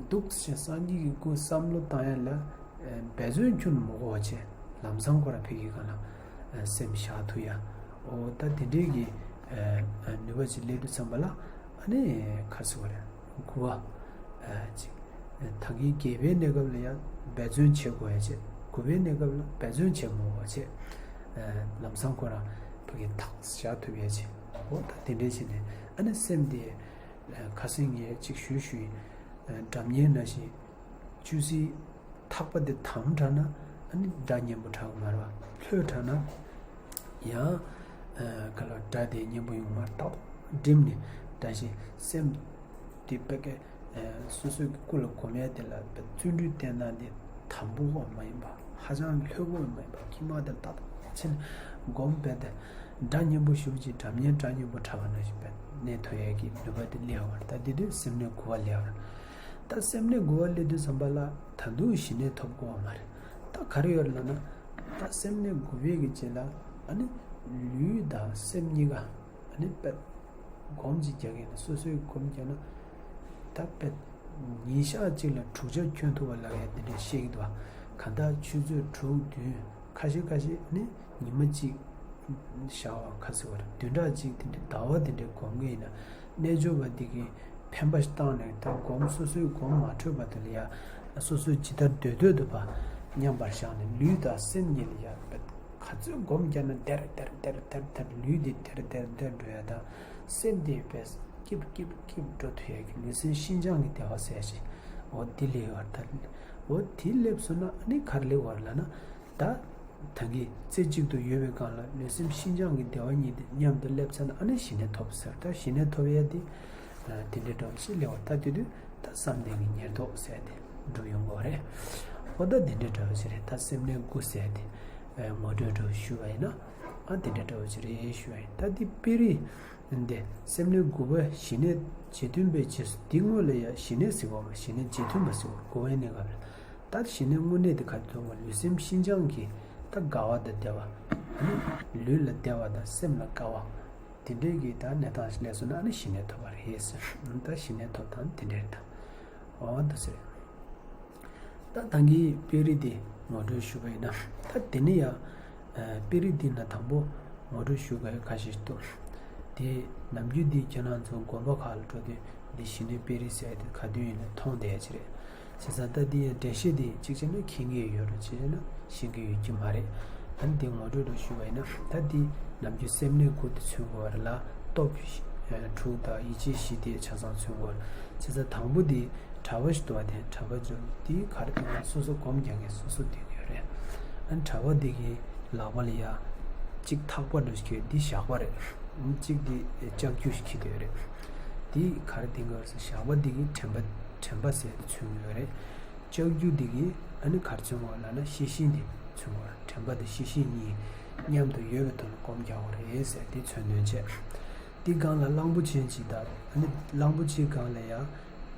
འདུག་ཅེས་སངས་རྒྱས་ཀྱི་སྐུ་བསམ་བློ་བཏང་ཡ་ལ་འབད་བརྩོན་ཁྱོན་མི་དགོས་པ་བྱས་ལམ་སང་ཁོ་ར་ཕ་གི་སྒང་ལ་སེམས་བཞག་ཐུབ་ཡ། འོ་ད་དེ་འདྲའི་གི་ནུས་པ་ཅིག་སླེབས་དུས་ཙམ་པ་ལ་ཨ་ནི་ག་རེ་ཟེར་དགོས་རེད། དགུ་བ་ཅིག་ད་གིན་བརྒྱད་པའི་གནས་སྐབས་ལ་ཡང་འབད་བརྩོན་བྱེད་དགོས་ཡ་བྱས། དགུ་པའི་གནས་སྐབས་ལ་འབད་བརྩོན་བྱེད་མི་དགོས་པ་བྱས། ལམ་སང་ཁོ་ར་ཕ་གི་ཐག་བཞག་ཐུབ་ཡ་བྱས། འོ་ད་དེ་འདྲའི་བྱས་ནས་ཨ་ནི་སེམས་དེ། ཁ་སང་ངས་ཅིག་ཞུས་ཞུས་ཡིན། སྒྲ་སྙན་ནང་བཞིན་ཆུ་སྲིན་ཐག་པ་དེ་དམ་དྲགས་ན་ཨ་ནི་སྒྲ་སྙན་པོ་གྲགས་མ་རེད་བ། ལྷོད་དྲགས་ན་ཡང་ག་ལ་སྒྲ་དེ་སྙན་པོ་ཡོང་མ་རེད། ཏག་ཏག་སྒྲིམ་ནས་སྒྲ་བཞིན་སེམས་དེ་དཔེ་ཀའི་སོ་སོའི་སྐུ་ལ་སྒོམ་ཡ་དེ་ལ་བརྩོན་འགྲུས་བསྟེན་སྟངས་དེ་དམ་པོ་བ་མ་ཡིན་པ་ཧ་ཅང་ལྷོད་པོ་མ་ཡིན་པ་དཀྱིལ་མ་དེ་ཏག་ཏག་ཕྱིན་སྒོམ་བྱས་ཏེ་སྒྲ་སྙན་པོ་ཞུ་ཅིག་སྒྲ་སྙན་སྒྲ་སྙན་པོ་གྲགས་པ་ནང་བཞིན་པའི་གནས་ཐོབ་ཡས་ཀྱི་ནུས་པ་དེ་སླེབས་པ་རེད། ད་དེ་དུས་སེམས་གནས་དགུ་པ་སླེབས་པ་རེད། ད་སེམས་གནས་དགུ་པ་སླེབས་དུས་ཙམ་པ་ལ་ད་དུང་ཞི་གནས་ཐོབ་དགོས་པ་མ་རེད། ད་ག་རེ་ཡོད་རེད་ལབ་ན། ད་སེམས་གནས་དགུ་པའི་གི་རྗེས་ལ་ཨ་ནི་ལུས་དང་སེམས་གཉིས་ཀ་ཨ་ནི་དཔེ་སྒོམ་ཅིག་རྒྱག་གི་ན་སོ་སོའི་སྒོམ་རྒྱག་ན་ད་དཔེ་ཉིན་ཞག་གཅིག་ལ་དྲུག་ཆ་འཁྱོལ་ཐུབ་པ་ལབ་ཡ་དེ་འདྲ་བཤད་ཀྱི་འདུག་བ། གང་ལྟར་ཆུ་ཚོད་དྲུག་བདུན་ཁ་ཤས་ཁ་ཤས་ནི་ཉི་མ་གཅིག་ཞག་པ་ཁ་ཟེར་བ་རེད། བདུན་ཕྲག་གཅིག་དེ་འདྲ་ཟླ་བ་དེ་འདྲའི་སྒོམ་གྱི་ཡིན་ན་རྣལ་འབྱོར་པ་འདི་གིས་ཕན་པ་ཞིག་བཏང་ནས་ད་སྒོམ་སོ་སོའི་སྒོམ་མ་འཕྲོད་པ་དེ་ལ་ཡ་སོ་སོའི་ཇི་ལྟར་འདོད་འདོད་དུ་བ་མཉམ་པར་བཞག་ནས་ལུས་དང་སེམས་གཉིས་ལ་ཡ་ག་ཚོད་སྒོམ་རྒྱག་ན་དེར་དེར་དེར་དེར་དེར་ལུས་འདི་དེར་དེར་དེར་འགྲོ་ཡ་དང་སེམས་འདི་བས་སྐྱིབ་སྐྱིབ་སྐྱིབ་འགྲོ་ཐུབ་ཡ་གི་ལུས་སེམས་ཤིན་སྦྱངས་ཀྱི་བདེ་བ་ཟེར་ཞིག་འོ་འདི་ལས་ཡོད་ད། འོ་འདི་སླེབས་སོང་ན་ཨ་ནི་ག་རེ་སླེབས་ཡོད་རེད་ལབ་ན། ད་ད་གིན་རྩེ་གཅིག་ཏུ་ཡོད་པའི་སྒང་ལ་ལུས་སེམས་ཤིན་སྦྱངས་ཀྱི་བདེ་བ་གཉིས་དེ་མཉམ་དུ་སླེབས་ཚར་ན་ཨ་ནི་ཞི་གནས་ཐོབ་ཟེར། ད་ཞི་གནས་ཐོབ་ཡས་དེ་དེ་འདྲའི་འདྲ་བ་ཞིག་སླེབས་པ། ད་དེ་དུས་ད་བསམ་གཏན་གྱི་ཉེར་བསྡོགས་ཟེར་དེ་འགྲུབ་ཡོང་གི་རེད། འོ་ད་དེ་འདྲའི་འདྲ་བ་ཞིག་རེད། ད་སེམས་གནས་དགུ་ཟེར་དེ་ངོ་སྤྲོད་འདྲ་བ་ཞུས་པ་ཡིན་ན་ཨ་དེ་འདྲའི་འདྲ་བ་ཞིག་རེད་ཞུས་པ་ཡིན། ད་དེ་དཔེ་རིས་འདི་སེམས་གནས་དགུ་པ་ཞི་གནས་རྗེས་མཐུན་པའི་རྗེས་སུ་འདི་དངོས་ལ་ཡང་ཞི་གནས་ཟེར་བ་ཞི་གནས་རྗེས་མཐུན་པ་ཟེར་བ་དགུ་པའི་གནས་སྐབས་ལ། ད་ཞི་གནས་དངོས་གནས་དེ་ག་དུས་ལུས་སེམས་ཤིན་སྦྱངས་ཀྱི་ད་དགའ་བ་དང་བདེ་བ། ཨ་ནི་ལུས་ལ་བདེ་བ་དང་སེམས་ལ་དགའ་བ། དེ་འདྲའི་གི་ད་གནས་སྟངས་ཤིག་སླེབས་སོང་ན་ཨ་ནི་ཞི་གནས་ཐོབ་པ་རེད་ཟེར། ད་ཞི་གནས་ཐོབ་སྟངས་དེ་འདྲ་རེད་ད། འོ་ད་ཟེར། ད་ད་གིན་དཔེ་རིས་དེ་ངོ་སྤྲོད་ཞུས་པ་ཡིན་ན་ད་དེ་ནི་ཡང་དཔེ་རིས་འདི་ན་དང་པོ་ངོ་སྤྲོད་ཞུ་དགོས་ཁ་ཤས་ཤིག་འདུག་དེ་ནམ་རྒྱུན་འདི་ཁྱེད་རང་ཚོ་དགོན་པ་ཁག་ལ་འགྲོ་དུས་འདི་ཞི་གནས་དཔེ་རིས་ཟེར་དེ་ག་དུས་ཡིན་ན་མཐོང་བསྡད་ཡ་ཅིག་རེད། བྱས་ཙང་ད་འདི་ཡང་འགྲེལ་བཤད་འདི་གཅིག་བྱས་ན་མཁྱེན་གྱི་ཡོད་རེད། གཅིག་བྱས་ན་ཤེས་ཀྱི་ཡོད་ཀྱི་མ་རེད། ཨ་ནི་འདི་ངོ་སྤྲོད་འདྲ་ཞུས་པ་ཡིན་ན་ད་འདི་ ནམ་རྒྱུན་སེམས་ནུས་ཁུར་དེ་མཚོན་དགོས་པ་རེད་ལ། སྟོབས་དྲུག་དང་ཡིད་ཆེས་བཞི་དེ་ཆ་ཚང་མཚོན་དགོས་རེད། བྱས་ཙང་དང་པོ་དེ་གྲྭ་པ་ཞིག་འདུག་པ། དེ་གྲྭ་པ་ཚོ་དེ་ག་རེ་བསྟན་དགོས། སོ་སོ་སྒོམ་རྒྱག་མཁན་སོ་སོ་བསྡད་ཀྱི་ཡོད་རེད། ཨ་ནི་གྲྭ་པ་དེ་གི་ལག་པ་ལ་ཡ་གཅིག་ཐག་པ་འདྲ་ཞིག་ཡོད། འདི་ཞགས་པ་རེད། གཅིག་དེ་ལྕགས་ཀྱུ་ཞིག་འཁྱེར་བསྡད་ཡོད་རེད། དེ་ག་རེ་བསྟན་དགོས་རེད་ཟེར། ཞགས་པ་དེ་གི་དྲན་པ་དྲན་པ་ཟེར་དེ་མཚོན་གྱི་ཡོད་རེད། ལྕགས་ཀྱུ་འདི་གིས་ཨ་ནི་ག་རེ་མཚོན་དགོས་ལབ་ན་ཤེས་བཞིན་དེ་མཚོན་དགོས། དྲན་པ་དང་ཤེས་བཞིན་གཉིས་མཉམ་དུ་ཡོད་པའི་ཐོག་ནས་སྒོམ་རྒྱག་དགོས་རེད་ཟེར་དེ་མཚོན་དོན་བྱས། དེ་སྒང་ལ་གླང་པོ་ཆེ་ཅིག་དང་ཨ་ནི་གླང་པོ་ཆེའི་སྒང་ལ་ཡང་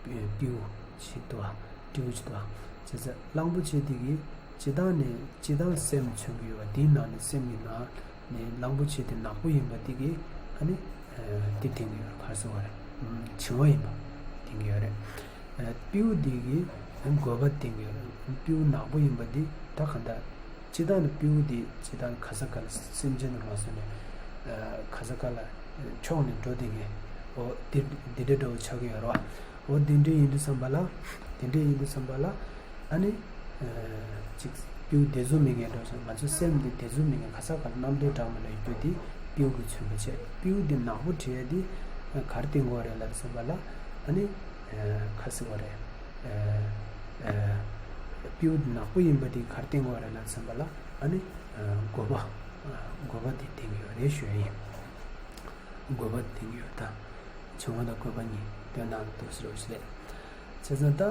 སྤྲེའུ་ཅིག་འདུག་པ། སྤྲེའུ་ཅིག་འདུག་པ། བྱས་ཙང་གླང་པོ་ཆེ་འདི་གིས་སྤྱིར་བཏང་ནས་སྤྱིར་བཏང་སེམས་མཚོན་གྱི་ཡོད་པ། དེའི་ནང་ནས་སེམས་ཀྱི་ནང་ནས་གླང་པོ་ཆེ་དེ་ནག་པོ་ཡིན་པ་འདི་གིས་ཨ་ནི་དེ་བསྟན་གྱི་ཡོད་རེད། ག་རེ་ཟེར་དགོས་རེད། བྱིང་བ་ཡིན་པ་བསྟན་གྱི་ཡོད་རེད། སྤྲེའུ་འདི་གིས་རྒོད་པ་བསྟན་གྱི་ཡོད་རེད། སྤྲེའུ་ནག་པོ་ཡིན་པ་འདི་ད་ག་འདྲ། སྤྱིར་བཏང་ནི་སྤྲེའུ་འདི་སྤྱིར་བཏང་ག་ས་ག་ལ་སེམས་ཅན་ནི་མ་སོང་ནས་ག་ས་ག་ལ་མཆོངས་ནས་འགྲོ་བསྡད་མཁན། འོ་འདི་འདི་འདྲ་འདྲ་བོ་ཆགས་ཀྱི་ཡོད་རེད་པ། འོ་དེ་འདྲ་ཡིན་དུས་ཙམ་པ་ལ། དེ་འདྲ་ཡིན་དུས་ཙམ་པ་ལ་ཨ་ནི་ཅིག་སྤྲེའུ་བདེ་ཚོར་མེད་མཁན་འདྲ་བོ་ཞིག་ང་ཚོའི་སེམས་འདི་བདེ་ཚོར་མེད་མཁན་ག་ས་ག་ལ་གནམ་གྲུ་འདྲ་མ་ལ་ཡོད་རྒྱུ་དེ་སྤྲེའུ་གི་མཚོན་པ་བྱས། སྤྲེའུ་འདི་ནག་པོ་བྲིས་ཡ་དེ་ག་རེ་བསྟན་དགོས་རེད་ལབ་དུས་ཙམ་པ་ལ་ཨ་ནི། ཁ་ཟེར་བ་རེད། སྤྲེའུ་ནག་པོ་ཡིན་པ་དེ་ག་རེ་བསྟན་དགོས་རེད་ལབ་ཙམ་པ་ལ་ཨ་ནི་རྒོད་པ། རྒོད་པ་དེ་བསྟན་གྱི་ཡོད་རེད་ཞུ་ཡ་ཡིན། རྒོད་པ་དེ་བསྟན་གྱི་ཡོད་ད། བྱིང་བ་དང་རྒོད་པ་གཉིས་དོན་དག་འདུག་ཟེར་བ་ཞིག་རེད། བྱས་ཙང་ད་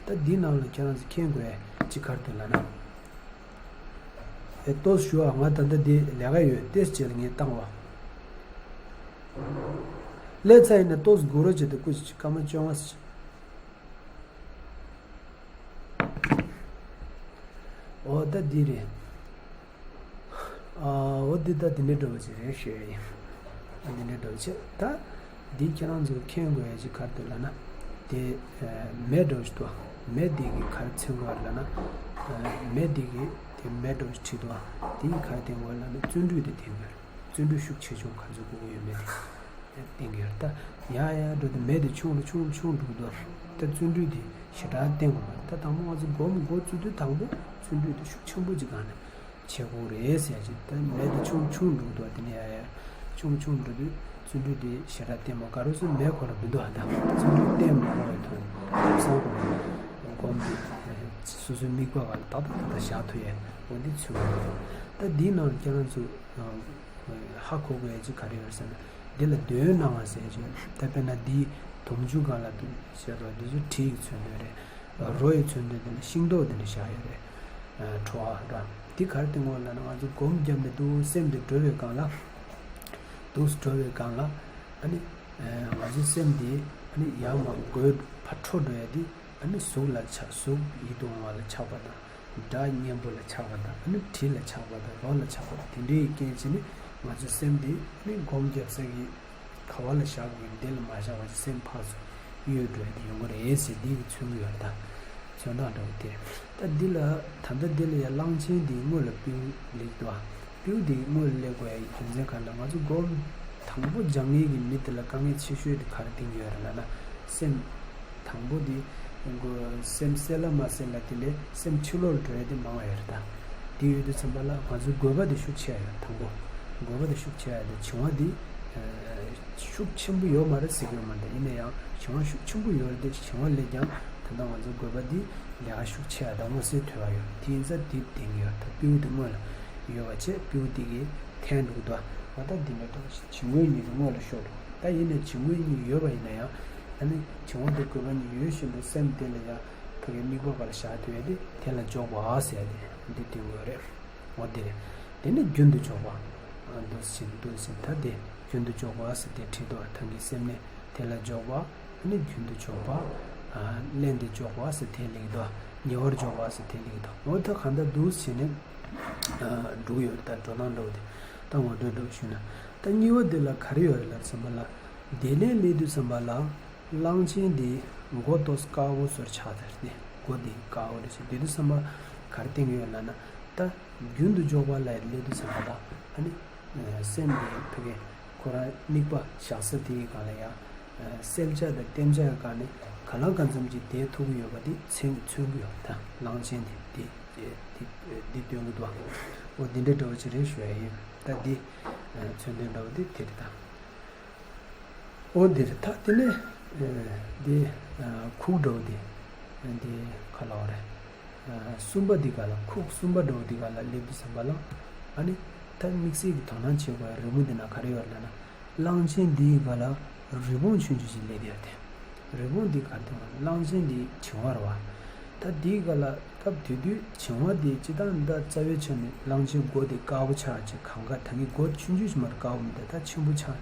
ད་འདིའི་ནང་ལ་ཁྱེད་རང་ཚོ་མཁྱེན་དགོས་ཅིག་ག་རེ་འདུག་ལབ་ན། ཨེ་ཏོག་ཞུ་བ། ང་ད་ལྟ་འདི་ལས་ཀ་ཡོད། ཏེས་བྱས་ལ་ངས་བཏང་བ། ལས་ཚ་ཡིན་ན་ཏོག་སྒུག་རོགས་བྱེད་དུ་སྐུ་མཁྱེན། སྐར་མ་བཅོ་ལྔ། འོ་ད་འདི་རེད། ཨ་འོ་འདི་ད་འདི་འདྲ་འདྲ་བོ་ཅིག་རེད་ཞུ་ཡ་ཡིན། ཨ་འདི་འདྲ་འདྲ་བོ་ཅིག་ད་འདི་ཁྱེད་རང་ཚོ་མཁྱེན་དགོས་ཡ་ཅིག་ག་རེ་འདུག་ལབ་ན། དེ་མེ་འདྲ་བོ་ཅིག་འདུག་མེ་འདི་གི་ག་རེ་མཚོན་དགོས་རེད་ལབ་ན། མེ་འདི་གི་དེ་མེ་འདྲ་བོ་ཅིག་བྲིས་འདུག་དེ་གི་ག་རེ་བསྟན་དགོས་ལབ་ན་བརྩོན་འགྲུས་དེ་བསྟན་དགོས་རེད། བརྩོན་འགྲུས་ཤུགས་ཆེ་ཆུང་ག་ཚོད་དགོས་ཀྱི་ཡོད་མེད་དེ་བསྟན་གྱི་ཡོད་རེད། ད་ཡ་ཡ་འགྲོ་དེ་མེ་དེ་ཆུང་རུ་ཆུང་རུ་ཆུང་འགྲོ་གི་འདུག་ད་བརྩོན་འགྲུས་དེ་ཞེ་དྲག་བསྟན་དགོས་པ་རེད། ད་དང་པོ་ང་ཚོ་སྒོམ་འགོ་བཙུགས་དུས་དང་པོ་བརྩོན་འགྲུས་དེ་ཤུགས་ཆེན་པོ་ཅིག་སྒང་ནས་བྱེད་དགོས་རེད་ཟེར་ཡ་ཅིག་ད་མེ་དེ་ཆུང་ཆུང་འགྲོ་གི་འདུག་དེ་ནས་ཡ་ཡ་ཆུང་ཆུང་འགྲོ་དུས་བརྩོན་འགྲུས་དེ་ཞེ་དྲག་བསྟན་མ། ག་རེ་ཟེར་མེ་ཁོ་རང་མི་འདུག་ཨ་ད་བརྩོན་འགྲུས་བསྟན་མ་དགོས་པའི་ཐོག་ནས་ལམ་སང་ཁོ་རང་སྒོམ་དེ་སོ་སོའི་དམིགས་པ་ག་ལ་ཏག་ཏག་ཏག་ཏག་བཞག་ཐུབ་ཡས་འོ་འདི་ཚུལ་བ་རེད། ད་འདིའི་ནང་ཁྱེད་རང་ཚོ་ཧ་གོ་དགོས་ཡ་ཅིག་ག་རེ་ཡོད་ཟེར་ན། འདི་ལ་འདོད་ཡོན་སྣང་བ་ཟེར་ཅིག་ད་དཔེར་ན་འདིའི་དུང་ཆུ་སྒང་ལ་འདུག་ཟེར་རོ། འདི་ཚོ་དྲི་ཡི་མཚོན་དོན་རེད། རོ་ཡི་མཚོན་དོན་དེ་ལ་ཤིང་ཏོག་དེ་འདྲ་བཞག་ཡོད་རེད། བྲོ་བ་ར། འདི་ག་རེ་བསྟན་དགོས་ལབ་ན་ང་ཚོ་སྒོམ་བརྒྱབ་ནས་འདུག་སེམས་དེ་འགྲོ་བའི་སྒང་ལ། འདུག་འགྲོ་བའི་སྒང་ལ་ཨ་ནི་ང་ཚོའི་སེམས་དེ་ཨ་ནི་ཡར་མར་འགྲོ་ཕར་འཕྲོ་འགྲོ་ཡ་དེ་ཨ་ནི་གཟུགས་ལ་ཆགས། གཟུགས་ཡིད་དུ་འོང་བ་ལ་ཆགས་པ་དང་། སྒྲ་སྙན་པོ་ལ་ཆགས་པ་དང་། ཨ་ནི་དྲི་ལ་ཆགས་པ་དང་། རོ་ལ་ཆགས་པ་དང་། དེ་འདྲའི་རྐྱེན་བྱས་ནས་ང་ཚོའི་སེམས་དེ་ཨ་ནི་སྒོམ་རྒྱབ་ས་གི་ག་བ་ལ་བཞག་དགོས། འདི་ལ་མ་བཞག་པ་ཅིག་སེམས་ཕར་ཚུར་གཡོལ་འགྲོ་ཡ་དེ་ཡོང་གི་རེད་ཟེར་འདི་གི་མཚོན་གྱི་ཡོད་རེད་ད། མཚོན་སྟངས་འདྲ་བོ་དེ་རེད། ད་འདི་ལ་ད་ལྟ་འདི་ལ་ཡ་གླང་ཆེན་འདིའི་སྔོན་ལ་སྤྲེའུ་སླེབས་འདུག་ཨ། སྤྲེའུ་འདིའི་སྔོན་ལ་སླེབས་དགོས་ཡ་རྒྱུ་མཚན་ག་རེ་ལབ་ན་ང་ཚོ་སྒོམ་དང་པོ་སྦྱང་མཁན་གྱི་མི་དེ་ལ་དཀའ་ངལ་ཆེ་ཤོས་དེ་ག་རེ་འཕྲད་ཀྱི་ཡོད་རེད་ལབ་ན། སེམས་དང་པོ་དེ་སེམས་གསལ་ལ་མ་གསལ་ལ་དེ་ལས་སེམས་ཕྱི་ལོགས་ལ་འགྲོ་ཡ་དེ་མང་བ་ཡོད་རེད་ད། དེ་ཡོད་དུས་ཙམ་པ་ལ་ང་ཚོའི་རྒོད་པ་དེ་ཤུགས་ཆེ་ཡ་ཡོད། དང་པོ་རྒོད་པ་དེ་ཤུགས་ཆེ་ཡ་དེ་བྱིང་བ་དེ་ཤུགས་ཆེན་པོ་ཡོད་མ་རེད་ཟེར་གྱི་ཡོད་མ་རེད། ཡིན་ན་ཡང་བྱིང་བ་ཤུགས་ཆེན་པོ་ཡོད་རེད་དེ། བྱིང་བ་སླེབས་ཀྱང་ད་ལྟ་ང་ཚོའི་རྒོད་པ་འདི་ལས་ཀ་ཤུགས་ཆེ་ཡ་དང་མངོན་གསལ་དོད་པ་ཡོད་རེད། དེ་ཡིན་ཙང་དེ་བསྟན་གྱི་ཡོད་རེད། ད་སྤྲེའུ་དེ་སྔོན་ལ་ཡོད་པ་བྱས་སྤྲེའུ་དེ་གིས་འཐེན་འགྲོ་གི་འདུག་ང་ད་འདི་ནས་འགྲོ་བྱིང་རྒོད་གཉིས་དེ་སྔོན་ལ་ཤོར་འགྲོ། ད་ཡིན་ནའི་བྱིང་རྒོད་གཉིས་ཡོད་པ་ཡིན་ན་ཡང་ཨ་ནི་བྱིང་བ་དེ་རྒོད་པ་གཉིས་ཡོད་བཞིན་དུ་སེམས་དེ་ལ་ཡང་ཕ་གིའི་དམིགས་པ་ག་ལ་བཞག་ཐུབ་ཡ་དེ་དེ་ལ་འཇོག་པ་ཟེར་ཡ་དེ་འདི་བསྟན་དགོས་རེད། འོ་དེ་རེད། དེ་ནས་རྒྱུན་དུ་འཇོག་པ། འདུག་སེ་བྱས་འདུག་སེ་བྱས་ད་དེ་རྒྱུན་དུ་འཇོག་པ་ཟེར་དེ་བྲིས་འདུག་ཐང་གི་སེམས་ནས་དེ་ལ་འཇོག་པ། ཨ་ནི་རྒྱུན་དུ་འཇོག་པ། ལྷན་དུ་འཇོག་པ་ཟེར་དེ་ལེགས་འདུག་ཉེ་བར་འཇོག་པ་ཟེར་དེ་ལེགས་འདུག་འོ་ད་གང་ལྟར་འདུག་སེ་བྱས་ནས་འགྲོ་གི་ཡོད་རེད། ད་འགྲོ་སྟངས་འདྲ་བོ་དེ་ད་ངོ་སྤྲོད་འདྲ་བོ་ཞུས་ན། ད་གཉིས་པ་དེ་ལ་ག་རེ་ཡོད་རེད་ལབ་ཙམ་པ་ལ། དེ་ལས་སླེབས་དུས་ཙམ་པ་ལ། གླང་ཆེན་འདི་མགོ་ཏོག་དཀར་པོ་བཟོ་ཆགས་ཚར་ཏེ། མགོ་འདི་དཀར་པོ་རེད་ཟེར་དེ་དུས་ཙམ་པ་ག་རེ་བསྟན་གྱི་ཡོད་ལབ་ན། ད་རྒྱུན་དུ་འཇོག་པ་ལ་སླེབས་དུས་ཙམ་པ་ད་ཨ་ནི་སེམས་འདི་ཕ་གི་ཁོ་རང་དམིགས་པ་བཞག་ས་དེའི་སྒང་ལ་ཡང་གསལ་ཆ་དང་བརྟན་ཆ་གི་སྒང་ནས་ག་ལ་གང་འཚམ་གྱིས་བསྡད་ཐུབ་ཀྱི་ཡོད་པ་འདི་མཚོན་མཚོན་གྱི་ཡོད། ད་གླང་ཆེན་འདི་འདི་འདི་འདི་སྟོན་གྱི་འདུག་འོ་འདི་འདྲ་འདྲ་བོ་ཅིག་རེད་ཞུ་ཡ་ཡིན། ད་འདི་མཚོན་དོན་འདྲ་བོ་འདི་དེ་རེད་ད། ཨོ་འདི་རེད་ད། དེ་ནས་འདི་ཁུག་འདྲ་བོ་འདི་འདི་ག་ལ་བ་རེད། གསུམ་པ་འདི་ག་ལ། ཁུག་གསུམ་པ་འདྲ་བོ་འདི་ག་ལ་སླེབས་དུས་ཙམ་པ་ལ། ཨ་ནི་ད་དམིགས་བསལ་གྱི་དོ་སྣང་བྱེད་དགོས་རི་མོ་འདི་ན་ག་རེ་ཡོད་ལབ་ན། གླང་ཆེན་འདིའི་སྒང་ལ་རི་བོང་ཆུང་ཆུང་ཞིག་སླེབས་ཡོད་དེ། རི་བོང་འདི་ག་དེ་བ་གླང་ཆེན་འདི་བྱིང་བ་རེད་བ། ད་འདིའི་སྒང་ལ་སྐབས་དེ་དུས་བྱིང་བ་འདི་སྤྱིར་བཏང་ད་རྩ་བའི་ཆ་ནས་གླང་ཆེན་མགོ་འདི་དཀར་པོ་ཆགས་ཅིག་གང་ག་ད་གིན་མགོ་ཆུང་ཆུང་ཞིག་མར་དཀར་པོ་མི་འདུག་ད་ཆེན་པོ་ཆགས་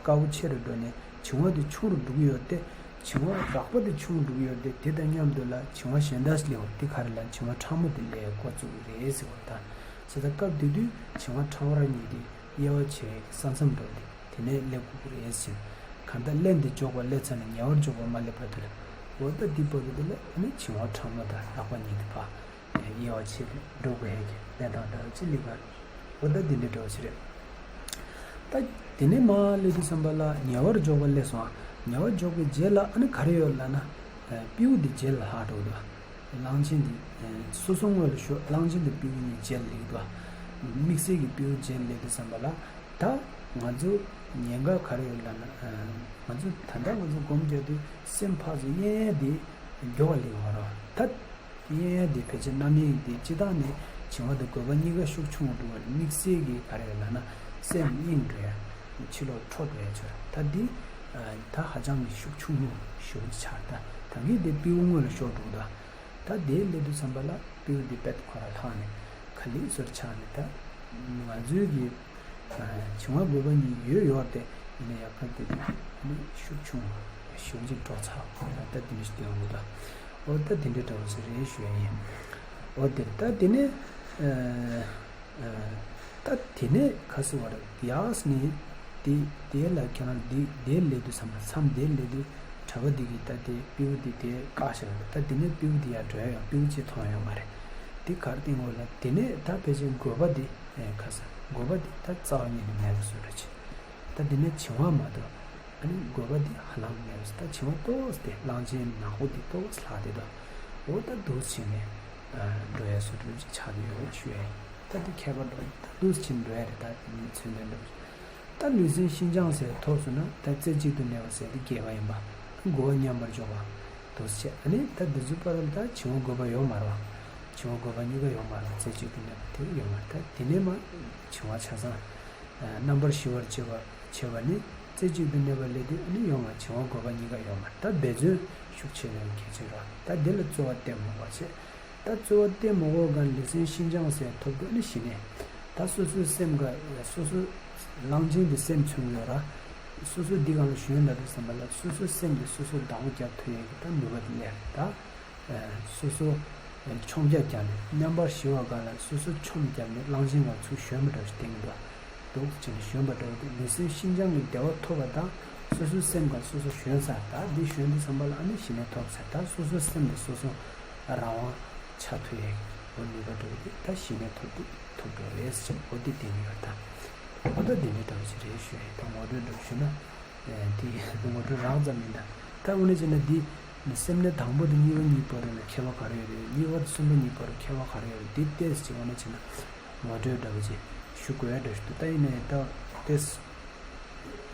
དཀར་པོ་ཆེ་རུ་འགྲོ་ནས་བྱིང་བ་འདི་ཆུང་རུ་འགྲོ་གི་ཡོད་དེ། བྱིང་བ་རགས་པ་འདི་ཆུང་རུ་འགྲོ་གི་ཡོད་དེ། དེ་དང་མཉམ་དུ་ལ་བྱིང་བ་གཞན་དག་ཞིག་སླེབས་པ་འདི་ག་རེ་ལབ་ན་བྱིང་བ་ཕྲ་མོ་འདི་སླེབས་འགོ་བཙུགས་ཀྱི་རེད་ཟེར་བ་དང་། བྱས་ཙང་སྐབས་དེ་དུས་བྱིང་བ་ཕྲ་བ་རང་ཉིད་དེ་དབྱེ་བ་ཕྱེ་བའི་ས་མཚམས་འགྲོ་སྟེ་དེ་ནས་སླེབས་དགོས་ཀྱི་རེད་ཟེར། གང་ལྟར་ཀླན་དུ་འཇོག་པ་སླེབས་ཚར་ནས་ཉེ་བར་འཇོག་པ་མ་སླེབས་བར་དུ་ལ། འོ་ད་འདི་བར་དུ་དེ་ལ་ཨ་ནི་བྱིང་བ་ཕྲ་མོ་དང་རགས་པ་གཉིས་དེ་ཕར་དབྱེ་བ་ཕྱེ་འགྲོ་དགོས་ཡས་ཀྱི་གནས་སྟངས་འདྲ་བ་ཅིག་སླེབས་པ་རེད། འོ་ད་འདི་འདྲ་འདྲ་བ་ཅིག་རེད། ད་དེ་ནས་མར་སླེབས་དུས་ཙམ་པ་ལ་ཉེ་བར་འཇོག་པ་སླེབས་སོང་། ཉེ་བར་འཇོག་པའི་རྗེས་ལ་ཨ་ནི་ག་རེ་ཡོད་ལབ་ན། སྤྲེའུ་འདི་རྗེས་ལ་ལྷག་འགྲོ་འདུག་གླང་ཆེན་འདི་སོ་སོ་སྔོན་ལ་ཤོར། གླང་ཆེན་དང་སྤྲེའུ་གཉིས་རྗེས་ལ་སླེབས་འདུག་དམིགས་བསལ་གྱི་སྤྲེའུ་རྗེས་ལ་སླེབས་དུས་ཙམ་པ་ལ། ད་ང་ཚོ་ཉེན་ཁ་ག་རེ་ཡོད་ལབ་ན། ང་ཚོ་ད་ལྟ་ང་ཚོ་སྒོམ་རྒྱག་དུས་སེམས་ཕར་ཚུར་གཡེང་ཡས་དེ་མགྱོགས་པ་སླེབས་པ་རེད། ད་གཡེང་ཡས་དེ་ཕལ་ཆེར་རྣམ་གཡེང་དེ་སྤྱིར་བཏང་ནས་བྱིང་བ་དང་རྒོད་པ་གཉིས་ཀ་ཤུགས་ཆུང་བ་འགྲོ་བ་ནི་དམིགས་བསལ་གྱི་ག་རེ་ཡོད་ལབ་ན། སེམས་གཡེང་འགྲོ་ཡ། ཕྱི་ལོགས་འཕྲོ་འགྲོ་ཡ་ཆོ་རེད། ད་འདི་ད་ཧ་ཅང་གི་ཤུགས་ཆུང་ངུ་ཞེ་པོ་ཅིག་ཆགས། ད་ད་གིན་དེ་སྤྲེའུ་སྔོན་ལ་ཤོར་འགྲོ་འདུག་ད་དེ་སླེབས་དུས་ཙམ་པ་ལ་སྤྲེའུ་འདི་དཔེ་ཁོ་ར་ལྷག་ནས་ག་ལེར་ཟུར་ཆགས་ནས། ད་ང་ཚོའི་གི་བྱིང་བ་རྒོད་པ་གཉིས་ཡོད་ཡོད་དེ། ཡིན་ན་ཡང་སྐབས་དེ་དུས་ནི་ཤུགས་ཆུང་ཞེ་པོ་ཅིག་འགྲོ་ཚར། ད་དེ་འདྲ་ཞིག་སྟོན་དགོས་ད། འོ་ད་དེ་འདྲ་འདྲ་བོ་ཞིག་རེད་ཞུ་ཡ་ཡིན། འོ་དེ་ད་དེ་ནས། ད་དེ་ནས་ག་ཟེར་བ་རེད། ཡགས་ནི་དེ་དེ་ལ་ཁྱེད་རང་འདི་དེ་སླེབས་དུས་ཙམ་པ། མཚམས་དེ་སླེབས་དུས་གྲྭ་པ་འདི་གིས་ད་དེ་སྤྲེའུ་འདི་དེ་བཀག་བཞག་རེད། ད་དེ་ནས་སྤྲེའུ་འདི་ཡར་འགྲོ་ཡ་ཡང་སྤྲེའུ་གཅིག་མཐོང་ཡོད་མ་རེད། དེ་ག་རེ་བསྟན་དགོས་ལབ། དེ་ནས་ད་ཕལ་ཆེར་རྒོད་པ་འདི་ག་ཟེར། རྒོད་པ་འདི་ད་རྩ་བ་ཉིད་ནས་མེད་པ་བཟོ་འདྲ་ཅིག་ད་དེ་ནས་བྱིང་བ་མ་གཏོགས་ཨ་ནི་རྒོད་པ་འདི་ཧ་ལམ་མེད་པ་བཟོ། ད་བྱིང་བ་ཏོག་ཙམ་དེ་གླང་ཆེན་ནག་པོ་འདི་ཏོག་ཙམ་ལྷག་བསྡད་འདུག་འོ་ད་འདུག་སེ་བྱས་ནས་འགྲོ་ཡ་བཟོ་འདྲ་ཅིག་ཆགས་བསྡད་ཡོད་ཞུ་ཡ་ཡིན། ད་འདི་ཁྱད་པར་འགྲོ་ཡ། ད་འདུག་སེ་བྱས་ནས་འགྲོ་ཡ་རེད། ད་མཚོན་དོན་འགྲོ། ད་ལུས་སེམས་ཤིན་སྦྱངས་ཟེར་ཐོབ་སོང་ན། ད་རྩེ་གཅིག་ཏུ་གནས་པ་ཟེར་དེ་རྒྱས་པ་ཡིན་པ། རྒོད་པ་མཉམ་པར་འཇོག་པ། འདུག་སེ་བྱས། ཨ་ནི་ད་འདི་ཚོའི་བར་ལ་ད་བྱིང་བ་རྒོད་པ་ཡོད་མ་རེད་བ། བྱིང་བ་རྒོད་པ་གཉིས་ཀ་ཡོད་མ་རེད། རྩེ་གཅིག་ཏུ་གནས་པ་དེ་ཡོད་མ་རེད། ད་དེ་ནས་མར་བྱིང་བ་ཆ་ཚང་རྣམ་པར་ཞི་བར་བྱེད་པ་བྱེད་པ་ནི། རྩེ་གཅིག་ཏུ་གནས་པ་ལས་དུས་ཨ་ནི་ཡོང་བ་བྱིང་བ་རྒོད་པ་གཉིས་ཀ་ཡོད་མ་རེད། ད་འབད་བརྩོན་ཤུགས་ཆེ་བའི་གལ་ཆེ་རེད། ད་འདི་ལ་རྩོལ་བ་གཏོང་མི་དགོས་པ་བྱས། ད་རྩོལ་བ་གཏོང་མི་དགོས་ག་ལུས་སེམས་ཤིན་སྦྱངས་ཟེར་ཐོབ་དུས་ཨ་ནི་ཞི་གནས། ད་སོ་སོའི་སེམས་ག་སོ་སོ་གླང་ཆེན་གྱི་སེམས་མཚོན་གྱི་ཡོད་ར། སོ་སོ་འདི་སྒང་ལ་ཞོན་ལབ་དུས་ཙམ་པ་ལ་སོ་སོའི་སེམས་ཀྱིས་སོ་སོར་བདག་པོ་རྒྱབ་ཐུབ་ཡས་ཀྱི་ད་ནུས་པ་དེ་སླེབས་རེད་ད། སོ་སོ་མཆོང་རྒྱ་བརྒྱབ་ནས་མཉམ་པར་ཞི་བ་སྒང་ལ་སོ་སོ་མཆོང་རྒྱབ་ནས་གླང་ཆེན་སྒང་ཚུར་ཞོན་པ་འདྲ་ཞིག་བསྟན་གྱི་འདུག་འདུག་ཅེས་ཞོན་པ་འདྲ་བོ་དེ་ལུས་སེམས་ཤིན་སྦྱངས་ཀྱི་བདེ་བ་ཐོབ་པ་དང་སོ་སོའི་སེམས་སྒང་སོ་སོ་ཞོན་ཚར། ད་འདི་ཞོན་དུས་ཙམ་པ་ལ་ཨ་ནི་ཞི་གནས་ཐོབ་ཚར། ད་སོ་སོའི་སེམས་ལ་སོ་སོ་རང་དབང་ཆགས་ཐུབ་ཡས་འོ་ནུས་པ་འདྲ་བོ་དེ་ད་ཞི་གནས་ཐོབ་དུས་ཐོབ་འགྲོ་རེད་ཟེར་འོ་དེ་བསྟན་གྱི་ཡོད་ད། འོ་ད་འདི་འདྲ་འདྲ་བོ་ཞིག་རེད་ཞུ་ཡས། ད་ངོ་སྤྲོད་འདྲ་བོ་ཞུ་ན། དེ་ངོ་སྤྲོད་རགས་ཙམ་ཡིན་ད། ད་དངོས་གནས་བྱས་ན་འདི་སེམས་གནས་དང་པོ་དང་གཉིས་པ་གཉིས་བར་ལ་ཁྱད་པར་ག་རེ་ཡོད་རེད། གཉིས་པ་དང་གསུམ་པ་གཉིས་བར་ལ་ཁྱད་པར་ག་རེ་ཡོད་རེད། འདི་ཏོག་ཙམ་ཅིག་དངོས་གནས་བྱས་ན་ངོ་སྤྲོད་འདྲ་བོ་ཅིག་ཞུ་དགོས་ཡ་འདྲ་ཞིག་འདུག་ད་ཡིན་ནའི་ད་ཏོག་ཙམ་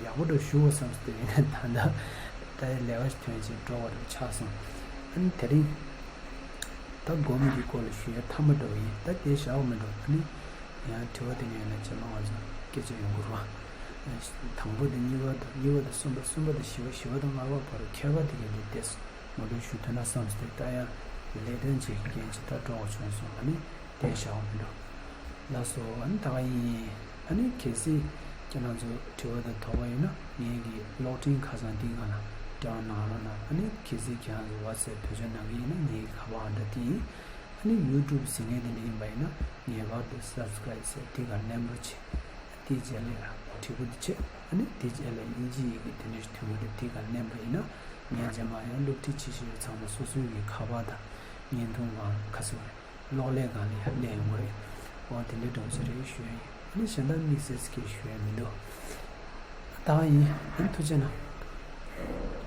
ཡག་པོ་འདྲ་ཞུ་དགོས་བསམ་སྟེ་ཡིན་ནའི་ད་ལྟ་ད་ཡ་ལས་ཀ་ཞིག་ཐོན་ཅིག་འགྲོ་བ་འདྲ་བོ་ཆགས་སོང་། ཨ་ནི་དེ་རིང་ད་སྒོམ་གྱི་སྐོར་ལ་ཞུ་ཡ་མཐའ་མ་འདྲ་བོ་ཡིན། ད་དེ་བཞག་མི་འགྲོ། ཨ་ནི་ཡང་དྲི་བ་དེ་ནས་ཡོད་ན་རྗེས་མ་ང་ཚོ་སྐད་ཆ་ཡོང་གི་རེད་བ། དང་པོ་དེ་གཉིས་པ་དང་གཉིས་པ་དང་གསུམ་པ། གསུམ་པ་དང་བཞི་པ། བཞི་པ་དང་ལྔ་པ་བར་ཁྱད་པར་དེ་ག་འདི་ཏོག་ཙམ་ངོ་སྤྲོད་ཞུ་ཐུབ་ན་བསམ་སྟེ། ད་ཡང་ལས་དོན་ཅིག་གི་རྐྱེན་གྱིས་ད་འགྲོ་དགོས་བྱུང་སོང་། ཨ་ནི་དེ་བཞག་མི་འགྲོ། ལགས་སོ། ཨ་ནི་ད་ག་ཡིན། ཨ་ནི་གལ་སྲིད་ཁྱེད་རང་ཚོ་དྲི་བ་དང་དོགས་པ་ཡོད་ན་ངའི་གི་གློག་འཕྲིན་ཁ་བྱང་འདི་སྒང་ལ་འབྲེལ་བ་གནང་རོགས་གནང་། ཨ་ནི་གལ་སྲིད་ཁྱེད་རང་ཚོ་ཝ་ཊི་སེབ་བེད་སྤྱོད་གནང་གི་ཡིན་ན་ངའི་གི་ཁ་པར་ཨང་གྲངས་འདི་ཡིན། ཨ་ནི་ཡུ་ཊུབ་གཟིགས་མཁན་དེ་འདྲ་ཡིན་པ་ཡིན་ན་ངེས་པར་དུ་སབ་སི་ཀ་རེབ་ཟེར་དེ་སྒང་ནེམ་རོགས་བྱེད། དེའི་རྗེས་ལ་ཡང་བྲིས་པོ་འདི་བྱེད། ཨ་ནི་དེའི་རྗེས་ལ་དབྱིན་ཇི་ཡི་གི་དེ་འདྲ་ཞིག་ཐོན་གྱི་རེད། དེ་སྒང་ནེམ་པ་ཡིན་ན་ངས་རྗེས་མ་ཡང་སློབ་ཁྲིད་བྱེད་བཞིན་ཡོད་ཚང་མ་སོ་སོའི་གི་ཁ་པར་དང་བརྙན་ཐུང་སྒང་ཁ་སོ་རེད། གློག་ཀླད་སྒང་ལ་ཡང་སླེབས་ཡོང་གི་རེད། འོ་དེ་འདྲའི་འདྲ་བོ་ཞིག་རེད་ཞུ་ཡ་ཡིན། ཨ་ནི་གཞན་དག་དམིགས་བསལ་གྱི་ཞུ་ཡ་མི་འདུག་ད་ཡིན། ཨ་ནི་ཐུགས་རྗེ་གནང་།